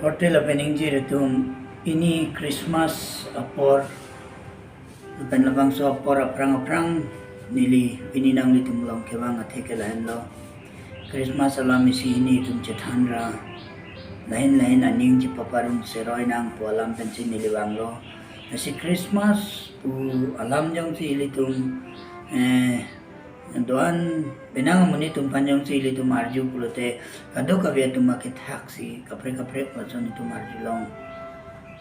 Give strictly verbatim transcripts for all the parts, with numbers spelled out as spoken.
Korte lapen ingjir atum, pini Christmas apor lapen labangso apor aphrang aphrang neli pini nanglitum along kevang athe ke lahenlo. Christmas alam isi hini itum chethan ra, lahin lahin aning chepaparong seroi nangpo alam pensi neli vanglo. Lasi Christmas pu alam jongsi ilitum, eh, doan penang amonit atum aphan jongsi ilitum arju pulote, kadokave atum akethaksi kaprek kaprek lason itum arjulong.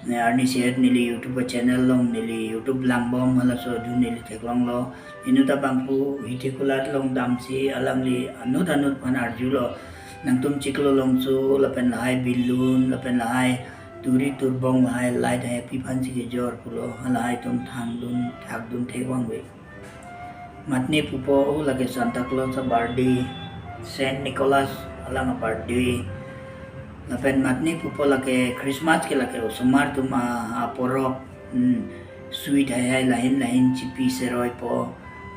Ne arni siyet neli YouTube channel along, neli YouTube langbom halaso adu neli theklonglo. Inut abangphu Hithikulat along damsi alangli anut anut aphan arjulo. Nangtum chiklo longso lapen lahai balloon lapen lahai turi turbong lahai light hai pi aphansi kejor pulo. Halahai atum thangdun thakdun thek vangve. Matne pupo lake Santa Claus a-birthday, Saint Nicholas alang a-birthday. Lapen matne pupo lake Christmas ke lake osomar atum a, aporop, hmm, sweet hai hai lahin lahin chipi seroipo,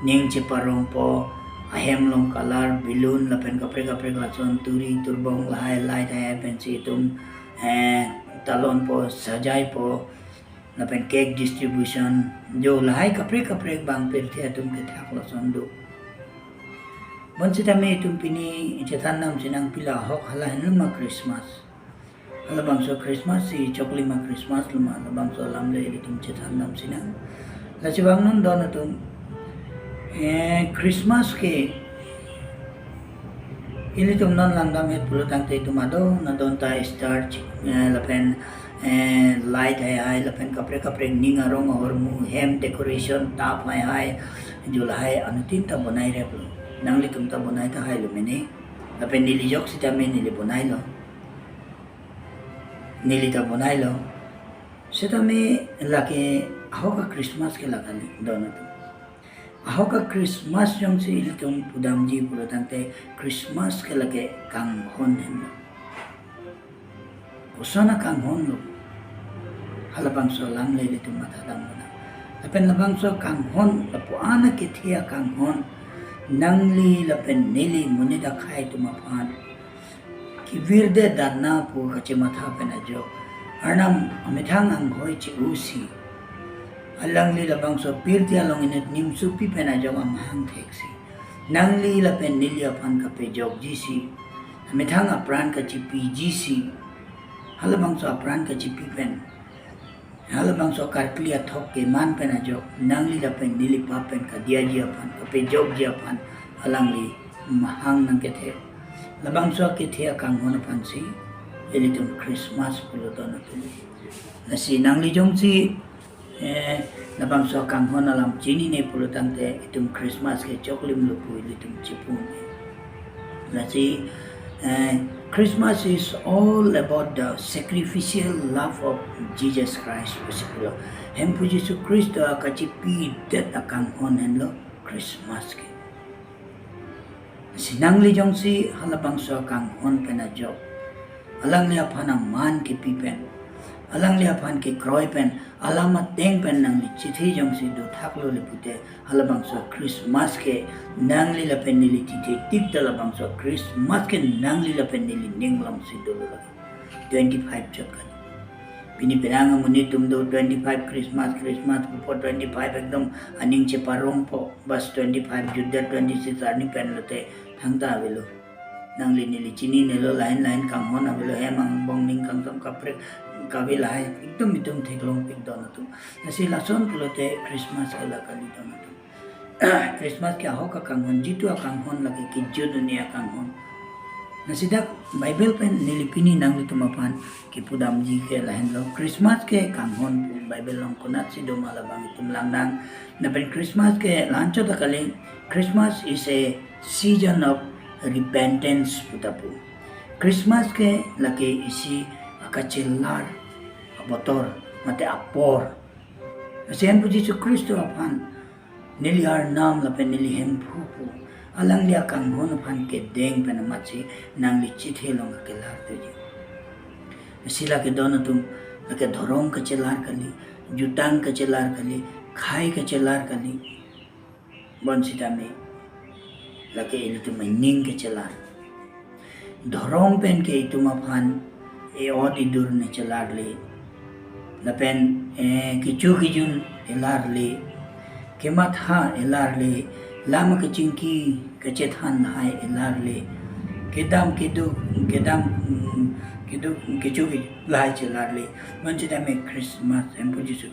ning cheparongpo, ahem along color, balloon lapen kaprek kaprek lason turi turbong lahai light hai hai pensi itum, eh, talonpo, sajaipo. Lapen cake distribution, jo lahai kaprek kaprek bang pirthe atum kethak lason do. Bonsitame itum pini chethan damsi nang pila ahok hala henlo ma Christmas. Halabangso Christmas si choklim a-Christmas lo ma, labangso alam le ilitum chethan damsi nang. Lasi vangnon don atum, eh, Christmas ke ilitum non langdam het pulo tangte itum adon adon ta star, eh, lapen, eh, light hai hai lapen kaprek kaprek ning arong ahormu hem decoration tap hai hai jo lahai anuttin ta bonai replo. Nanglitum ta bonai tahai lo mene. Lapen neli jok sitame neli bonailo. Neli ta bonailo. Sitame lake ahok a-Christmas ke la kali don atum. Ahok a-Christmas jongsi ilitum pudamji pulo tangte Christmas ke lake kanghon henlo. Koson akanghon lo? Halabangso alam le ilitum matha damnang. Lapen labangso akanghon, lapu-an akethe akanghon, nangli lapen neli monit akhei atum aphan kevirdet dana pu kachematha pen ajok, Arnam amethang anghoi che-osi, alangli labangso pirthe along inut nimso pi pen ajok amahang theksi, nangli lapen neli aphan kapejokjisi, amethang apran kachepijisi, halabangso apran kachepi pen, halabangso karkli athok keman pen ajok, nangli lapen neli pap pen kadiyaji aphan, kapejokji aphan, alangli mahang nangkethe. Labangso akethe akanghon aphansi ilitum Christmas pulo don atum. Lasi nangli jongsi, eh, labangso akanghon alam chinine pulo tangte itum Christmas ke choklim lo pu ilitum chipun. Lasi, eh, Christmas is all about the sacrificial love of Jesus Christ pusi pulo. Hemphu Jisu Khristo akachepidet akanghon henlo Christmas ke. Si nangli jongsi halabangso akanghon pen ajok, alangli aphan aman kepi pen, alangli aphan kekroi pen, alam ateng pen nangli chethe jongsi dothak lo le pute, halabangso Christmas ke nangli lapen neli chethe tik ta labangso Christmas ke nangli lapen neli ning alongsi dolo lake. Twenty-five chot kali. Pini penang amonit atum do twenty-five Christmas, Christmas before twenty-five ekdom aning cheparongpo. Bas twenty-five jutdet twenty-six arni pen lote thangta avelo. Nangli neli chininelo lain lain kanghon avelo, hem angbong ning kangsam kaprek kave lahai ekdom itum theklongpik don atum. Lasi lason pulote Christmas ke la kali don atum. Christmas ke ahok akanghon, jitu akanghon lake kejut duni akanghon. Lasi dak Bible pen neli pini nanglitum aphan kepudamji ke lahenlo. Christmas ke kanghon pu Bible along konatsi doma labang itum langdang. Lapen Christmas ke la-anchot ta kali, Christmas is a season of repentance puta pu. Christmas ke lake isi akachelar abotor mate apor. Lasi Hemphu Jisu Khristo aphan neli Arnam lapen neli Hemphu pu alangli akanghon aphan kedeng pen amatsi nangli chethe along kakelar tuji. Lasi lake don atum, lake dhorom kachelar kali, jutang kachelar kali, khai kachelar kali. Bonsitame lake ilitum aning kachelar. Dhorom pen ke itum aphan, e-ot idur ne chelarle. Lapen, eh, kecho kejun elarle. Kematha elarle. Lam kechingki kachethan lahai elarle. Kedam keduk, kedam, mm, keduk kecho ke lahai chelarle. Bonsitame Christmas, Hemphu Jisu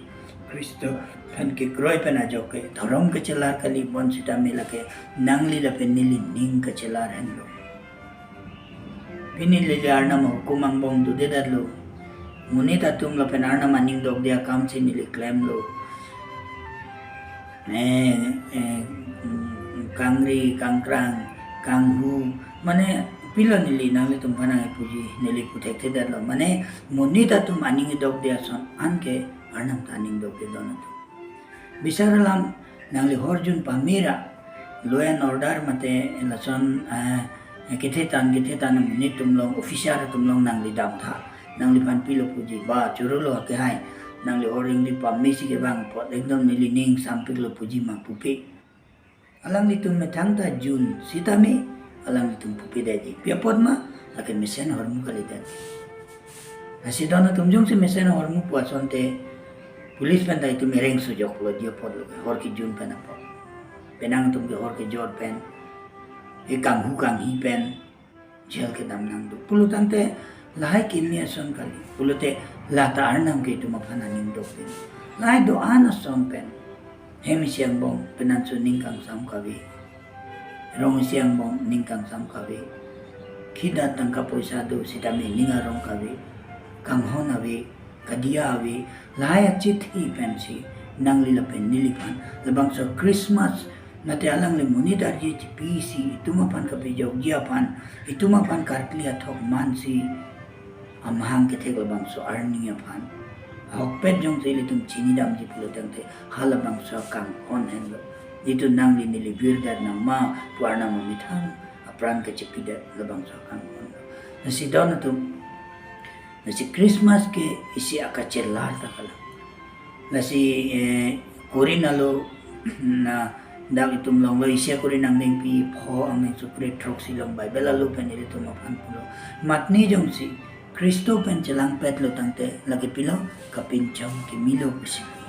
Khristo aphan kekroi pen ajok ke dhorom kachelar kali, bonsitame lake nangli lapen neli ning kachelar henlo. Pini neli Arnam ahukum angbong dodedetlo. Monit atum lapen Arnam aning dokde akam si neli klemlo. Eh, eh, mm, kangri, kangkrang, kanghu, mane pilo neli nanglitum aphan nangpuji, neli puthekthedetlo. Mane monit atum aning dokde ason anke Arnam ta aning dokde don atum. Bisar alam nangli horjun pamera, law and order mate lason, eh, kethetan, kethetan monit atum along, officer atum along nangli damtha. Nangliphan pilo puji, ba chorolo ke hai. Nangli hor ingri pamesi ke bang apot ekdom neli ning sampiklo puji ma pupe. Alanglitum methang ta jun sitame alanglitum pupedetji. Pi apot ma, lake mesen ahormu kalidet. Lasi don atum jongsi mesen ahormu pu asonte police pen ta itum ereng sojoklo, dia apotlo, hor kejun pen apot. Penang atum ke hor kejor pen, e kanghu kanghi pen jail kedam nangduk. Pulotangte lahai kimi ason kali. Pulote lata Arnam ke itum aphan aning dokde. Lahai do-an ason pen hem isi angbong penanso ning kangsam kave. Rong isi angbong ning kangsam kave. Khida tangka poisa do sitame ning arong kave. Kanghon ave, kadiya ave, lahai achithi pensi nangli lapen neliphan labangso Christmas mate alangli monit arje chipisi itum aphan kapejokji aphan, itum aphan karkli athok mansi amahang kethek labangso arni aphan. Ahokpet jongsi ilitum chinidamji pulotangte halabangso akanghon henlo. Itum nangli neli birdat nangma pu Arnam amethang apran kachipidet labangso akanghon. Lasi don atum, lasi Christmas ke isi akachelar ta kalang. Lasi, eh, Korinth alo, na, dak itum longlo, Isi a-Korinth angdengpi pho angdengso kre throksi along Bible alo pen ilitum aphan pulo. Matne jongsi Khristo pen chelangpetlo tangte, lake pilo, kapinchong kimilo pusi pu.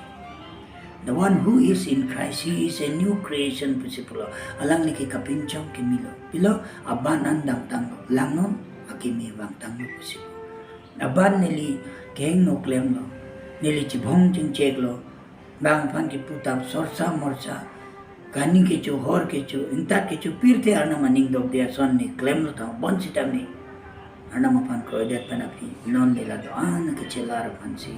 The one who is in Christ, he is a new creation pusi pulo. Alangli ke kapinchong kimilo. Pilo, aban an damtanglo, langnon akimi vangtanglo pusi pu. Aban neli kehingno klemlo, neli chibong chingcheklo, bang aphan kiputap sorsa morsa, kani kecho, hor kecho, ingtat kecho, pirthe Arnam aning dokde ason ne klemlo tang, bonsitame Arnam aphan kroidet pen aphi non neli la do-an kachelar aphansi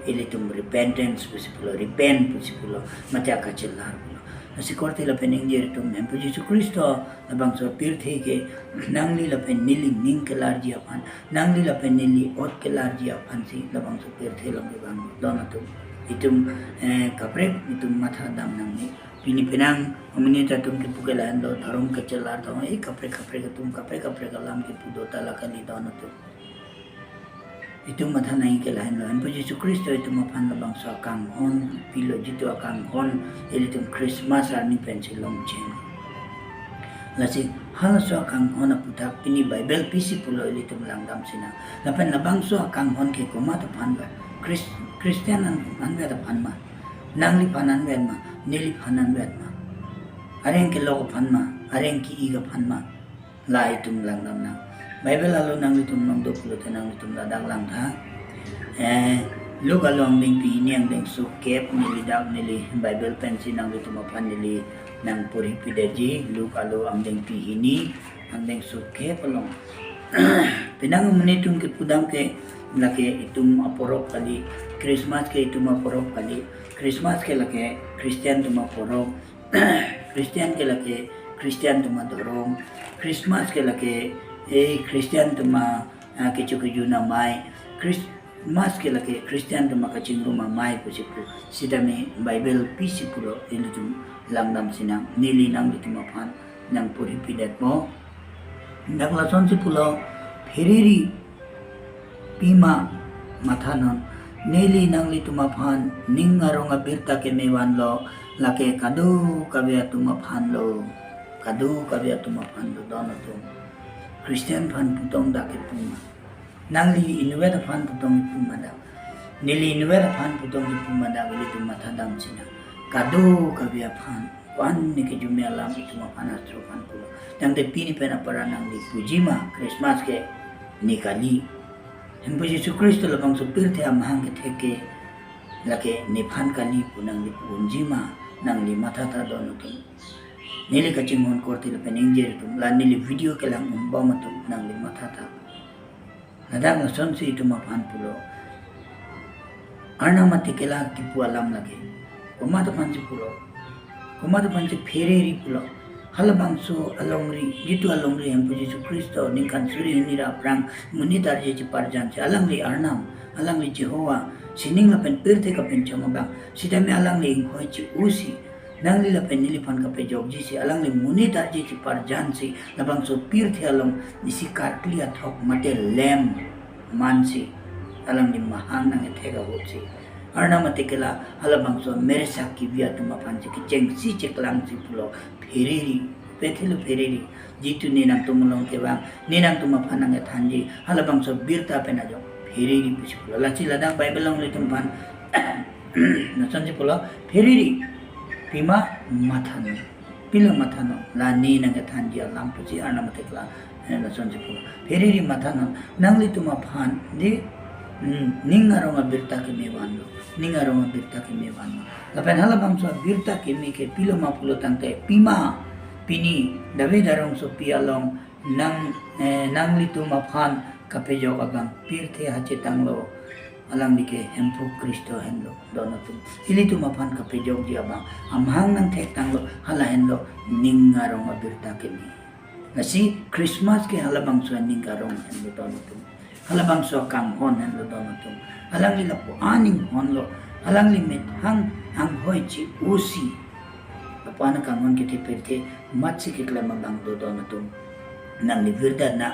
ilitum repentance pusi pulo, repent pusi pulo, mate akachelar pulo. Lasi korte lapen ingjir atum, Hemphu Jisu Khristo labangso pirthe ke nangli lapen neli ning kelarji aphan, nangli lapen neli ot kelarji aphansi labangso pirthe along kevang don atum. Itum, eh, kaprek itum matha dam nangne. Pini penang amonit atum kipu ke lahenlo, dhorom kachelar tong, eh, kaprek kaprek atum, kaprek kaprek alam kipu do ta la kali don atum. Itum matha nangji ke lahenlo, Hemphu Jisu Khristo itum aphan labangso akanghon pilo, jitu akanghon ilitum Christmas arni pensi longcheng. Lasi halaso akanghon aputhak pini Bible pisi pulo ilitum langdam sinang. Lapen labangso akanghon ke komat aphan lo? Chris-, Christian an, anvet aphan ma? Nangliphan anvet ma? Neliphan anvet ma? Areng kelok aphan ma? Areng ke-ik aphan ma? La itum langdam nang. Bible alo nanglitum nong do pulote nanglitum ladak langtha. Eh, Luke alo angdengpi hini angdengso kep neli dak neli Bible pensi nanglitum aphan neli nangporhi pidetji, Luke alo angdengpi hini angdengso kep along. Penang amonit atum kipu dam ke lake itum aporop kali, Christmas ke itum aporop kali, Christmas ke lake Christian atum aporop, Christian ke lake Christian atum adhorom, Christmas ke lake, eh, Christian atum a, ah, kecho kejun amei, Christmas ke lake Christian atum akachingrum amei pusi pu. Sitame Bible pisi pulo ilitum langdam sinang, neli nanglitum aphan nangporhi pidetpo. Dak lasonsi pulo, pheriri pima mathanon, neli nanglitum aphan ning arong abirta keme vanlo, lake kadokave atum aphan lo, kadokave atum aphan lo don atum. Christian aphan putong dak ke pima. Nangli inutvet aphan putong ipu mada. Neli inutvet aphan putong ipu mada, ilitum matha dam sina. Kadokave aphan, ko-an ne kejumi alam itum aphan, astro aphan pulo. Tangte pini pen apara nangli puji ma, Christmas ke ne kali. Hemphu Jisu Khristo labangso pirthe amahang kethek ke lake nephan kali pu nangli pu unji ma, nangli mathatha don atum. Neli kachinghon korte lapen ingjir atum, la neli video kelang-un bom atum, nangli mathatha. Ladak lasonsi itum aphan pulo. Arnam atekela kipu alam lake. Komat aphansi pulo. Komat aphansi phereri pulo. Halabangso alongri, jitu alongri Hemphu Jisu Khristo ningkan suri hini ra aphrang monit arje cheparjansi, alangli Arnam, alangli Jehovah, sining lapen pirthe kapinchong abang, sitame alangli inghoi che-osi, nangli lapen neliphan kapejokjisi, alangli monit arje cheparjansi, labangso pirthe along isi karkli athok mate lem mansi, alangli mahang nangkethek ahutsi, Arnam atekela halabangso meresak kivi atum aphansi kechengsi cheklangsi pulo, phereri, pethelo phereri, jitu ne nangtum along kevang, ne nangtum aphan nangkethanji, halabangso birta pen ajok phereri pusi pulo. Lasi ladak Bible along ilitum aphan lasonsi pulo, phereri, pima mathanon, pilo mathanon, la ne nangkethanji alam pusi Arnam atekela, eh, lasonsi pulo. Phereri mathanon, nanglitum aphan di, hmm, ning arong abirta keme vanlo, ning arong abirta keme vanlo. Lapen halabangso abirta keme ke pilo ma pulo tangte, pima, pini, David arongsopi along, nang, eh, nanglitum aphan kapejok abang, pirthe hachetanglo, alangli ke Hemphu Khristo henlo, don atum. Ilitum aphan kapejokji abang, amahang nangthektanglo, hala henlo, ning arong abirta keme. Lasi Christmas ke halabangso aning arong henlo, don atum. Halabangso akanghon henlo, don atum. Alangli lapu-an inghonlo, alangli methang anghoi che-osi, lapu-an akanghon kethe pirthe matsi keklem abang do, don atum. Nangli virdetna,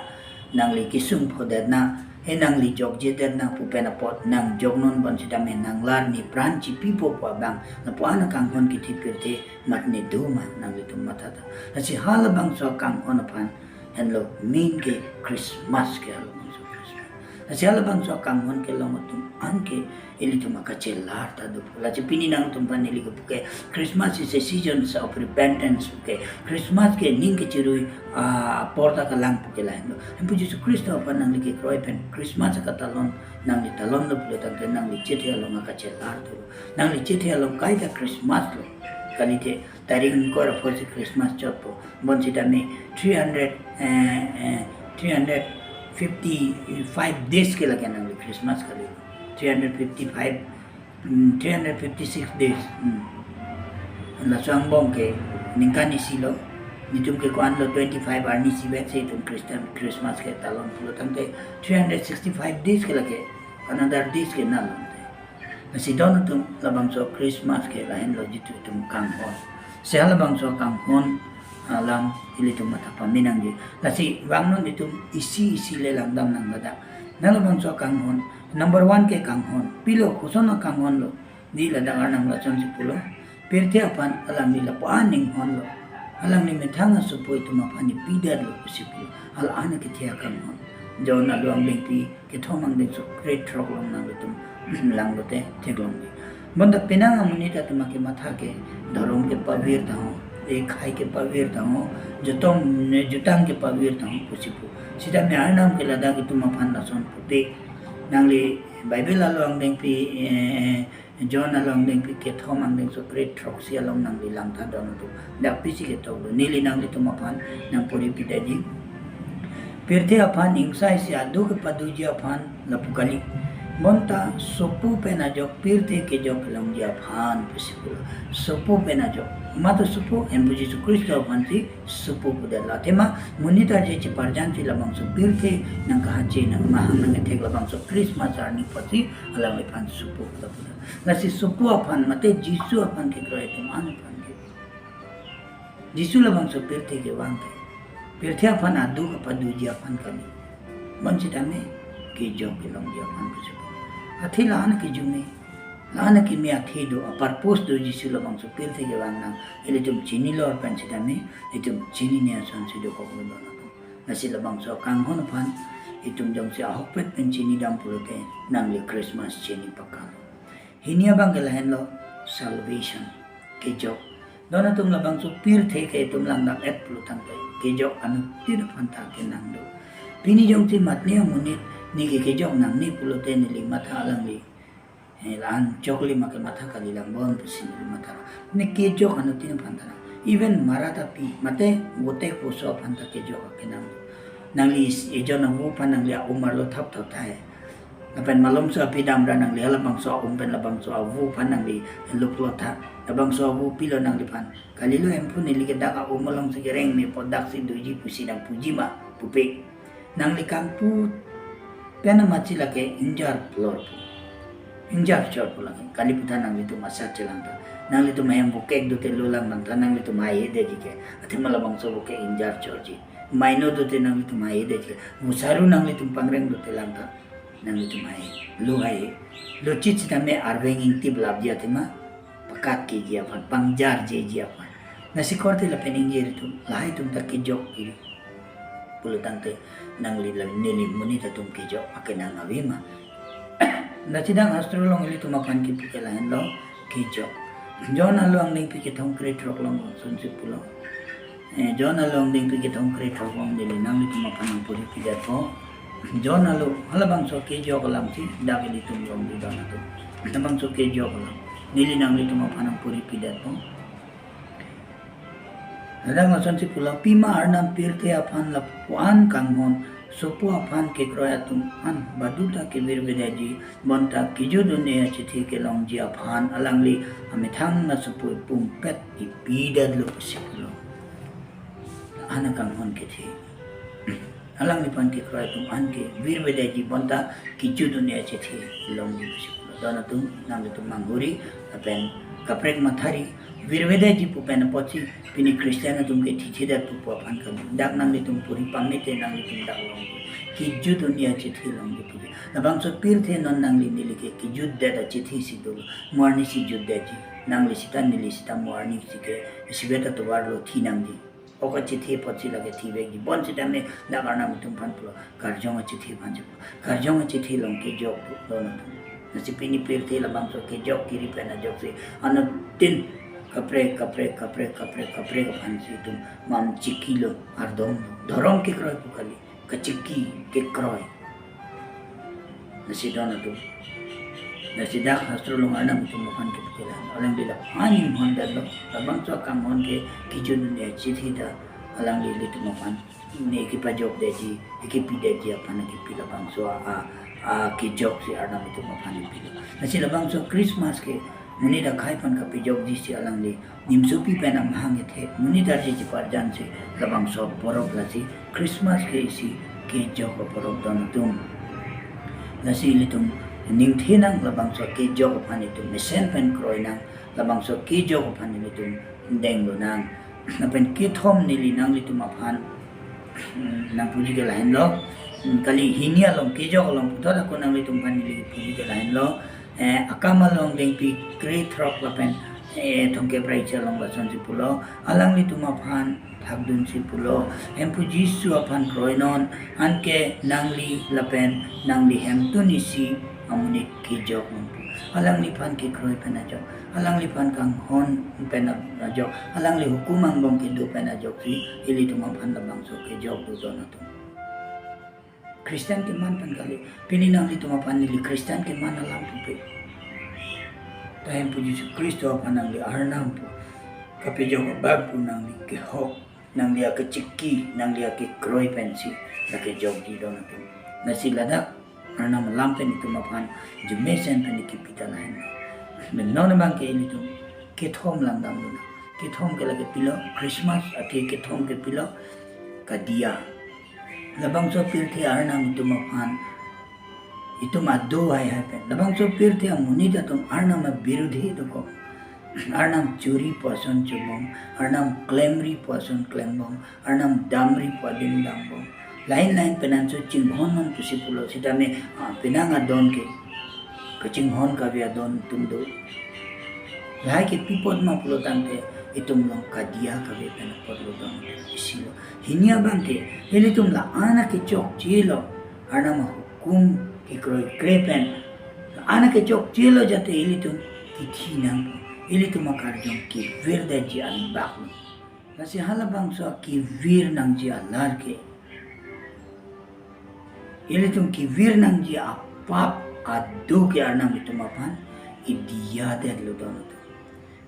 nangli kesung phodetna, he nangli jokjedetna pu pen apot nangjoknon bonsitame nanglar ne pran chipipo pu abang, lapu-an akanghon kethe pirthe mat ne do ma, nanglitum mathatha. Lasi halabangso akanghon aphan henlo main ke Christmas ke, halabangso Christmas. Lasi halabangso akanghon kelong atum anke ilitum akachelar ta do. Lasi pini nangtum aphan neli kepu ke, Christmas is a season of repentance, okay? Christmas ke ning kechirui, ah, apor ta kelang pu ke lahenlo. Hemphu Jisu Khristo aphan nangli kekroi pen Christmas akatalon nangli talonlo pulo tangte nangli chethe along akachelar do. Nangli chethe along kaita Christmas lo. Kalite tarik ingkoi ra phosi Christmas chotpo. Bonsitame three hundred, eh, eh, three hundred fifty-five days ke lake nangli Christmas kali. Three hundred fifty-five, hmm, three hundred fifty-six days. Hmm. Laso angbong ke ningkan isi lo. Netum ke ko-an lo, twenty-five arni isivek si itum Christian Christmas ke talon pulo tangte three hundred sixty-five days ke lake, another days ke nalo. Lasi don atum, labangso Christmas ke lahenlo jitu itum kanghon. Si halabangso kanghon alam ilitum matha pame nangji. Lasi vangnon itum isi isi le langdam nang ladak. Halabangso kanghon, number one ke kanghon. Pilo, koson akanghon lo? Di ladak Arnam lasonsi pulo. Pirthe aphan alangli lapu-an inghonlo. Alangli methang asopo itum aphan ipidetlo pusi pulo. Hala-an kethe akanghon. John alo angdengpi kethom angdengso kre-throk along nanglitum langlote theklongji. Bonta penang amonit atum akematha ke dhorom kepavir tangho, ekhai kepavir tangho, jutong ne jutang kepavir tangho pusi pu. Sitame Arnam ke ladak itum aphan lason pute. Nangli Bible alo angdengpi, eh, John alo angdengpi kethom angdengso kre-throksi along nangli langtha don atum. Dak pisi ketok do. Neli nanglitum aphan nangpori pidetji. Pirthe aphan ingsai si adu kepaduji aphan lapu kali. Bonta sopo pen ajok pirthe kejok kelongji aphan pusi pulo. Sopo pen ajok. Mato sopo, Hemphu Jisu Khristo aphansi sopo pudetlo. Athema monit arje cheparjansi labangso pirthe nangkahache nangmahang nangkethek labangso Christmas arni apotsi alangliphan sopo pulo pulo. Lasi sopo aphan mate Jisu aphan kekroi atum an aphan ke. Jisu labangso pirthe kevang ke. Pirthe aphan adu kepaduji aphan kali. Bonsitame kejok kelongji aphan pusi pu. Athe la-an kejumi, la-an keme athe do, a-purpose do Jisu labangso pirthe kevang nang. Ilitum chinilo pen sitame, itum chinine asonsi dokoklo don atum. Lasi labangso akanghon aphan itum jongsi ahokpet pen chinidam pulote nangli Christmas chini pakalo. Hini abang ke lahenlo salvation, kejok. Don atum labangso pirthe ke itum langdam-et pulo tangte kejok anuttin aphan ta kenang do. Pini jongsi matne amonit ne ke kejok nangne pulote neli matha alangli, eh, la-an choklim ake matha kalilang bon pusi neli matha. Ne kejok anuttin aphan ta nang. Even marat api mate gotek poso aphan ta kejok akenang do. Nangli ejon avo aphan nangli a-um arlo thapthap tahai. Lapen malomso api damra nangli halabangso a-um pen labangso avo aphan nangli luklo tha. Labangso avo pilo nangliphan. Kalilo, Hemphu, neli ke dak a-um alongsi kereng me po, daksi doji pusi nangpuji ma pupe. Nangli kangpu pen amatsi lake ingjir plor pu. Ingjir chor pu lake. Kali putha nanglitum asat chelang tha. Nanglitum ahem vokek dote lo langdam tha, nanglitum haihe detji ke. Athema labangso vokek ingjir chorji. Maino dote nanglitum haihe detji ke. Musaru nanglitum pangreng dote lang tha, nanglitum haihe. Lo haihe. Lo chit sitame arveng ingtip lapji athema. Pakat keji aphan, pangjirjeji aphan. Lasi korte lapen ingjir atum, lahai atum ta kejok kiri pulo tangte nangli la neli monit atum kejok akenang ave ma. Lasi dak hastro along ilitum aphan kipu ke lahenlo kejok. John along ningpi kethom krethrok along sonsi pulo. Eh, John along ningpi kethom krethrok along neli nanglitum aphan nangpuri pidetpo. John along halabangso kejok alamsi dak ilitum longdun atum. Labangso kejok alam neli nanglitum aphan nangpuri pidetpo. Ladak lasonsi pulo, pima Arnam pirthe aphan lapu-an kanghon, sopo aphan kekroi atum an baduta kevirvedetji, bonta kejut un-e achithi kelongji aphan alangli amethang asopo pumpet ipidetlo pusi pulo. Ana kanghon kethe. Alangliphan kekroi atum an kevirvedetji bonta kejut un-e achithi longji pusi pulo. Don atum, nanglitum manghuri lapen kaprek mathari, virvedetji pu pen apotsi pini Christian atum ke thithedet pu pu aphan kali. Dak nanglitum puri pamete nanglitum dak longji. Kejut un-e achithi longji puji. Labangso pirthe non nangli neli ke kejutdet achithi si dolo. Mo arnisi jutdetji. Nangli sita neli sita mo arnisi ke isivet atovar lo thi nangji. Ok achithi apotsi lake thivekji. Bonsitame dak Arnam itum aphan pulo, karjong achithi aphan si pulo. Karjong achithi along kejok do don atum. Lasi pini pirthe labangso kejok kiri pen ajoksi anuttin kaprek kaprek kaprek kaprek kaprek aphan si itum mam chikilo, ardom dhorom kekroi pu kali. Kachiki kekroi. Lasi don atum. Lasi dak hastro along Arnam itum aphan kipu ke lahenlo. Alangli la aning hon dan lo. Labangso akanghon ke kejut un-e achithi ta alangli ilitum aphan ne kepajokdetji, kepidetji aphan kipi labangso a, a, a kejoksi Arnam itum aphan kipilo. Lasi labangso Christmas ke monit akhei aphan kapejokji si alangli nimsopi pen amahang kethe, monit arje chiparjan si labangso porop lasi Christmas ke isi kejok porop don atum. Lasi ilitum ningthe nang labangso kejok aphan itum mesen pen kroi nang, labangso kejok aphan ilitum denglo nang. Lapen kethom neli nanglitum aphan, mm, nangpuji ke lahenlo. Mm, kali hini along kejok along puthot ako nanglitum aphan neli puji ke lahenlo. Eh, Akam along ningpi krethrok lapen, eh, thomkep ra isi along lasonsi pulo, alanglitum aphan thakdunsi pulo, Hemphu Jisu aphan kroinon, anke nangli lapen nangli hemtun isi amonit kejok nangpo. Alangliphan kekroi pen ajok, alangliphan kanghon pen ajok, alangli hukum angbong kedo pen ajoksi ilitum aphan labangso kejok do don atum. Christian keman pen kali. Pini nanglitum aphan neli Christian keman alam pupe. Ta Hemphu Jisu Khristo aphan nangli Arnam pu kapejok abang pu nangli kehok, nangli akechiki, nangli akekroi pensi la kejokji don atum. Lasi ladak Arnam alam pen itum aphan jumesen pen kipi ta lahen. Lapen non abang ke ilitum kethom langdam dun. Kethom ke lake pilo, Christmas athe kethom ke pilo, kadiya. Labangso pirthe Arnam itum aphan, itum ado haihai pen. Labangso pirthe amonit atum Arnam abirudhi dokok. Arnam chori pu ason chobom, Arnam klemri pu ason klembom, Arnam damri pu adim dambom. Lain lain penanso chinghon non pusi pulo sitame, ah, penang adon ke kachinghon kave adon atum do. Lahai ke pi apot ma pulo tangte, itum along kadiya kave pen apotlo don isi lo. Hini abang ke, ilitum la-an akechokche lo, Arnam ahukum kekroikre pen, la-an akechokche lo jate ilitum kithi nangpo, ilitum akarjong kevirdetji anbak lo. Lasi halabangso akevir nangji alar ke, ilitum kevir nangji apap ado ke Arnam itum aphan idiyadetlo don atum.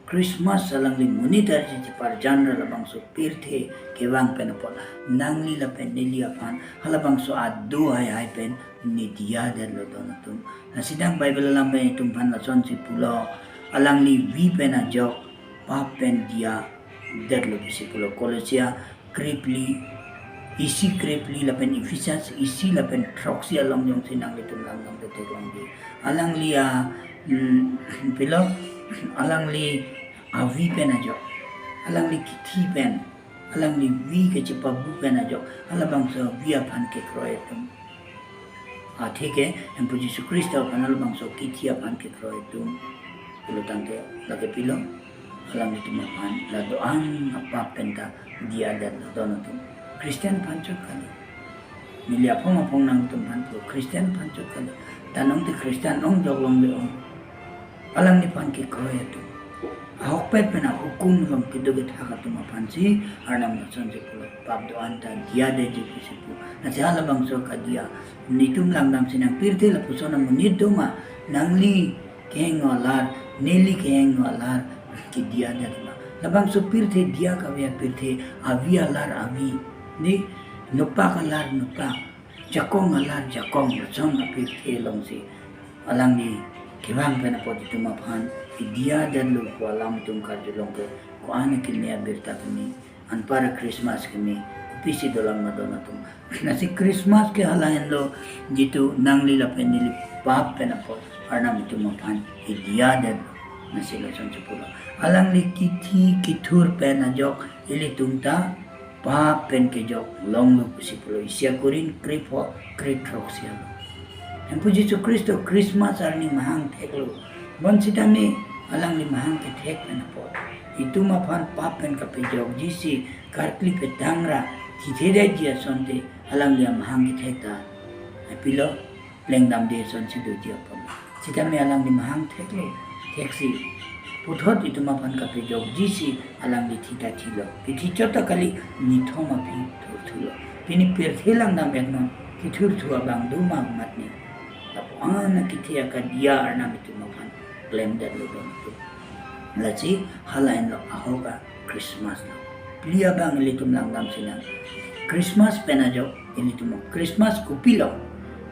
Christmas alangli monit arje cheparjan ra labangso pirthe kevang pen apot nangli lapen neli aphan halabangso ado haihai pen nidiyadetlo don atum. Lasi dak Bible alam pen itum aphan lasonsi pulo, alangli vi pen ajok pap pen diyadetlo pusi pulo. Kolosia krephli, isi krephli lapen Ephesus isi lapen throksi along jongsi nanglitum langdamde theklongji. Alangli a, hmm, pilo, alangli avi pen ajok, alangli kithi pen, alangli vi kachepabu pen ajok, halabangso avi aphan kekroi atum. Athe ke, Hemphu Jisu Khristo aphan halabangso kithi aphan kekroi atum. Pulo tangte lake pilo, alanglitum aphan la do-an apap pen ta diyadetlo don atum. Christian aphan chot kali. Neli aphong aphong nangtum aphan pu Christian aphan chot kali. Tanong te Christian ong jok longle ong. Alangliphan kekroi atum. Ahokpet pen ahukum along kedo kethak atum aphansi Arnam lasonsi pulo, pap do-an ta diyadetji pusi pu. Lasi halabangso kadiya, netum langdamsi nang, pirthe lapuson amonit do ma, nangli kehingno alar, neli kehingno alar, kediyadet ma. Labangso pirthe diya kave apirthe, avi alar avi, ne, nopak alar nopak, jakong alar jakong, lason apirthe alongsi alangli kevang pen apot itum aphan idiyadetlo pu alam itum karjulong ke, ko-an akimi abirta kimi, anpar a-Christmas kimi, kopisi dolang ma don atum. Lasi Christmas ke halahenlo, jitu nangli lapen neli pap pen apot Arnam itum aphan idiyadetlo. Lasi lasonsi pulo, alangli kithi kethur pen ajok ilitum ta pap pen kejok longlo pusi pulo. Isi a-Korinth krepho, krethroksi along. Hemphu Jisu Khristo Christmas arni mahang theklo. Bonsitame alangli mahang kethek pen apot itum aphan pap pen kapejokjisi karkli petang ra thithedetji asonte alangli amahang kethek ta, pilo, plengdamde asonsi doji apot. Sitame alangli mahang theklo, theksi puthot itum aphan kapejokjisi alangli thi ta thilo. Kithi chot ta kali, nithom aphi thurthulo. Pini pirthe langdam-etnon, kethurthu abang do ma matne. Lapu-an akithi akadiya Arnam itum aphan klemdetlo don atum. Lasi halahenlo ahok a-Christmas lo. Pli abang ilitum langdamsi nang. Christmas pen ajok ilitum, Christmas kopilo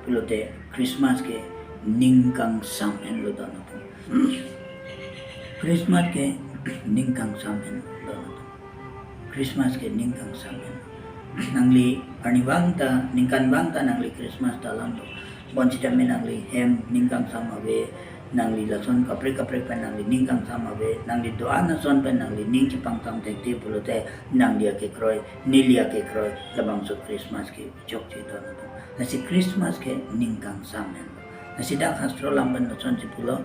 pulote Christmas ke ning kangsam henlo don atum. Christmas ke ning kangsam henlo don atum. Christmas ke ning kangsam henlo. Nangli arnivang ta, ningkanvang ta nangli Christmas ta alam do. Bonsitame nangli hem ning kangsam ave, nangli lason kaprek kaprek pen nangli ning kangsam ave, nangli do-an ason pen nangli ning chepangsam thekthe pulote nangli akekroi, neli akekroi, labangso Christmas ke chokche don atum. Lasi Christmas ke ning kangsam henlo. Lasi dak hastro alam pen lasonsi pulo,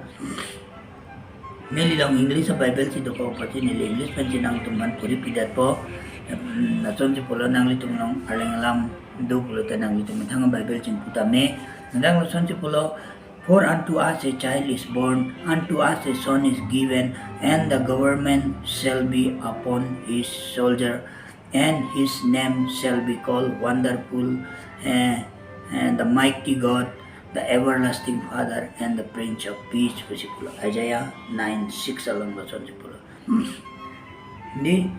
neli along English a-Bible si dokok apotsi neli English pensi nangtum aphan puri pidetpo. Em, lasonsi pulo, nanglitum along Arleng alam do pulote nanglitum methang a-Bible chingpu tame. Dak lasonsi pulo, "For unto us a child is born, unto us a son is given, and the government shall be upon his shoulder, and his name shall be called Wonderful, eh, and the Mighty God, the Everlasting Father, and the Prince of Peace," pusi pulo. Isaiah nine six along lasonsi pulo. Di,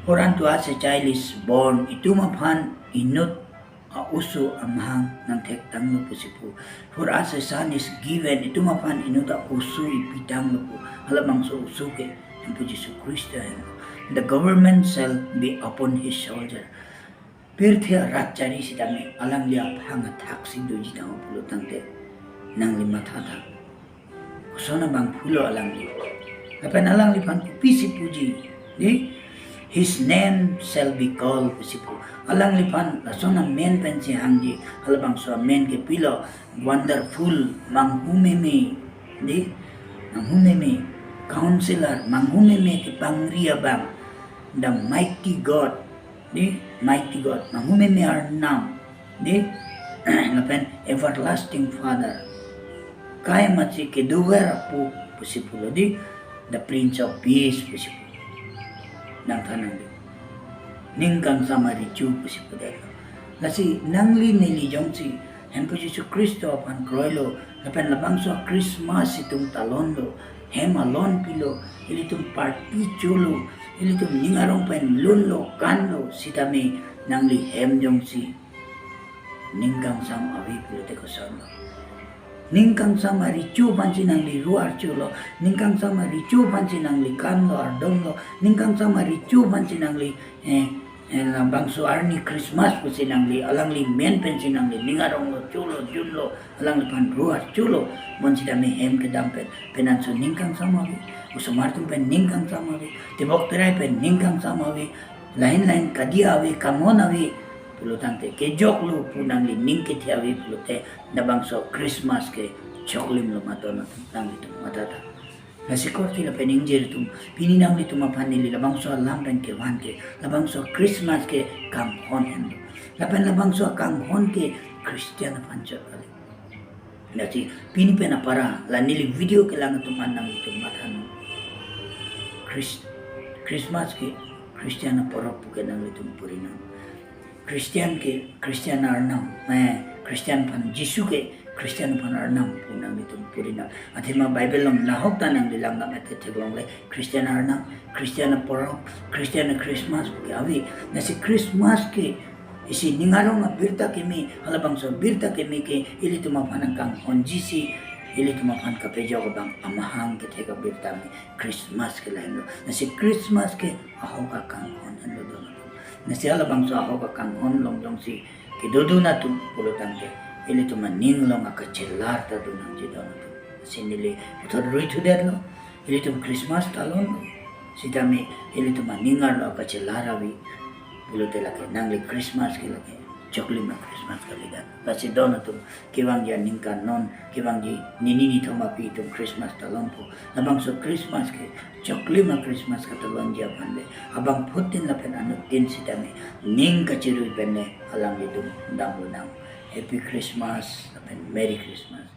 "For unto us a child is born," itum aphan inut a-oso amahang nangthektanglo pusi pu. "For us a son is given," itum aphan inut a-oso ipitanglo pu. Halabangso oso ke Hemphu Jisu Khristo henlo. "The government shall be upon his shoulder." Pirthe arat chari sitame alangli aphang athaksi doji tanglo pulo tangte nangli matha tha. Koson abang pulo alangli? Lapen alangliphan kopisi puji, di? "His name shall be called," pusi pu. Alangliphan lason amen pensi hangji, halabangso amen ke pilo, Wonderful, manghumeme, di? Manghumeme, Counselor, manghumeme kepangri abang, the mighty God, di, mighty God, manghumeme Arnam, di, lapen everlasting Father, kai machi kedover apo pusi pulo, di, the Prince of Peace pusi pulo. Nangthan nangli, ning kangsam arecho pusi pudetlo. Lasi nangli neli jongsi Hemphu Jisu Khristo aphan kroilo, lapen labangso Christmas itum talonlo, hem alon pilo, ilitum party cholo, ilitum ning arong pen lunlo, kanlo, sitame nangli hem jongsi ning kangsam ave pulote kosonlo? Ning kangsam arecho aphansi nangli ru archolo, ning kangsam arecho aphansi nangli kanlo, ardomlo, ning kangsam arecho aphansi nangli, eh, eh, labangso arni Christmas pusi nangli, alangli men pensi nangli ning aronglo, cholo, junlo, alangliphan ru archolo, bonsitame hem kedam pen, penanso ning kangsam ave, osomar atum pen ning kangsam ave, tebok terai pen ning kangsam ave, lain lain kadi ave, kanghon ave pulo tangte, kejoklo pu nangli ning kethe ave pulote, labangso Christmas ke choklimlo ma, donat nanglitum mathatha. Lasi korte lapen ingjir atum, pini nanglitum aphan neli labangso alam pen kevan ke, labangso Christmas ke kanghon henlo. Lapen labangso kanghon ke Christian aphan chot kali. Lasi pini pen apara, la neli video kelang atum an nanglitum mathanon. Chris-, Christmas ke Christian aporop pu ke nanglitum purinang. Christian ke Christian Arnam, eh, Christian aphan, Jisu ke Christian aphan Arnam pu nanglitum purinang. Athema Bible along lahok ta nangli langdam-et theklongle, Christian Arnam, Christian aporop, Christian Christmas pu ke ave. Lasi Christmas ke isi ning arong abirta keme, halabangso abirta keme ke ilitum aphan nangkanghonjisi, ilitum aphan kapejok abang amahang kethek abirta me Christmas ke lahenlo. Lasi Christmas ke ahok akanghon henlo, donat atum. Lasi halabangso ahok akanghon along jongsi kedodun atum pulo tangte, ilitum aning along akachelar ta donangji, donat atum. Lasi neli puthot ruithudetlo, ilitum Christmas talonlo, sitame ilitum aning arlo akachelar ave pulote lake nangli Christmas ke lake choklim a-Christmas kalidet. Lasi donat atum, kevangji aningkan non, kevangji nini nithom aphi itum Christmas talonpo. Labangso Christmas ke choklim a-Christmas katalonji aphan le, abangphutin lapen anuttin sitame ning kachirui pen le alanglitum damlonang. Happy Christmas lapen Merry Christmas.